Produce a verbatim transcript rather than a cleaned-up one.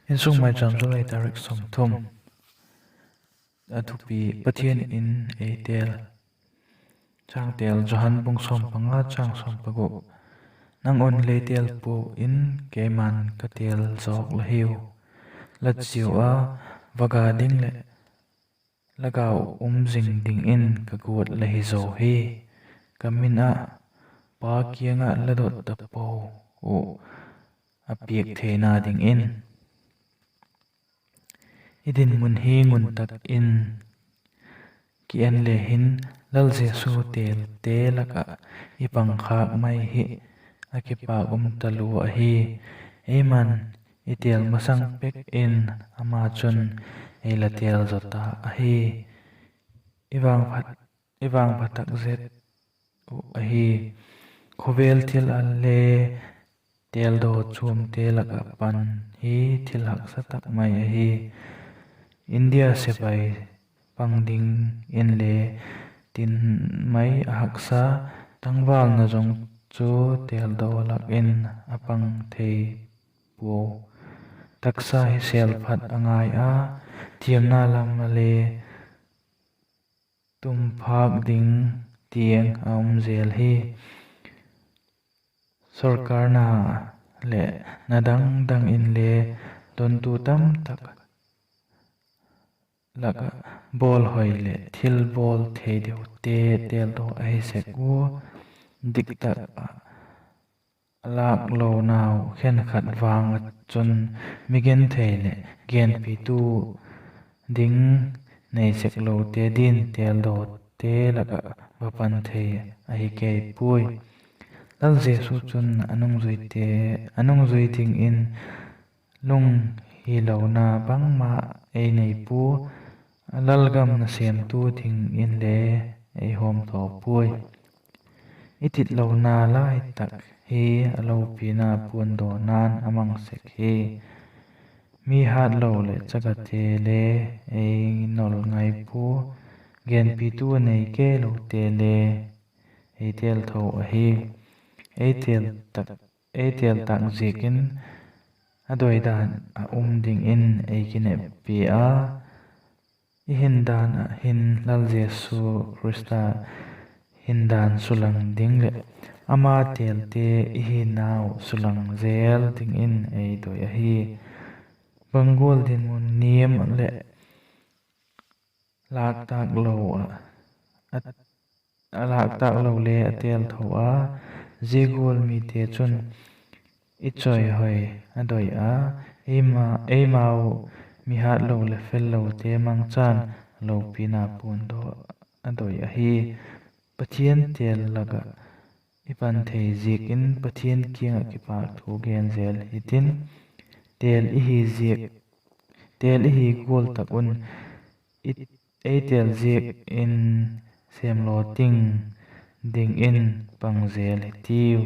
Insung Maicham, July tarik sawmthum. A thupi: Pathian in ei têl. Changtel: Johan bung sawm panga, chang sawm paguk. Nang un lei têl puau in, keima'n ka têl zawk la hiu. La chiau a, va ga ding leh la gau um zing dingin ka guat la hi zaw hi. Ka min ah Pa kiang ah la dot tapo uh a piak theina dingin. I dinmun hi ngun tak in ki en le hin, Lal Jesu têlte lak ah i pang khâk mai hi a kipâk um talua ahi. Eima'n i têl masang pek in ama chun ei la têl zaw ta ahi. I vangpha tak zet uh ahi. Khawvel thil ah le têldaw chuamte lak ah pan hi thil haksa tak mai ahi. India sepai pang dingin le tin mai a haksa. Tangvalna zong chu têldaw lak in a pang thei puau. Taksa hi sêl phat a ngai a, thiamna lam ah le tum phâk ding tiang a um zel hi. Sorkar na leh na dang dang inle dontu tamtak lak ah bawlhoi leh thil bawl thei deute têldaw ahi sek ua, dik tak ah a lâk lonau khenkhat vang ah chun migenthei leh genpitu ding nei sek lote din têldawte lak ah va pan thei ahi kei puai. Lal Jesu chun a nungzuite, a nungzui dingin lunghilona bangma ei nei pua, a lalgam nasêmtu dingin le ei hawmthaw puai. I titlona lai tak hi a lopina puandawna'n a mang sek hi. Mi hâtlo leh chagate le ei nol ngai pua, genpitu a nei kei lote le ei têl tho ahi. Ei têl tak, ei têl tak ziakin a doidan a um dingin ei kineppi a, i hindan ah hin Lal Jesu Khrista hindan sulang ding leh ama têlte i hinau sulang zel dingin ei doi ahi. Bang gual dinmun niam leh lâk tâk lo ah, a, a lâk tâk lo le a têl tho a, zia gual mite chun i chawihoi a doi a, eima, eimau mi hâtlo leh fellote mangchan lopina puandaw a doi ahi. Pathian têl lak ah i pan thei ziakin Pathian kiang ah kipâkthu gen zel hitin, têl i hi ziak, têl i hi gual tak un, i, ei têl ziak in sêmlaw ting dingin pang zel hitiu.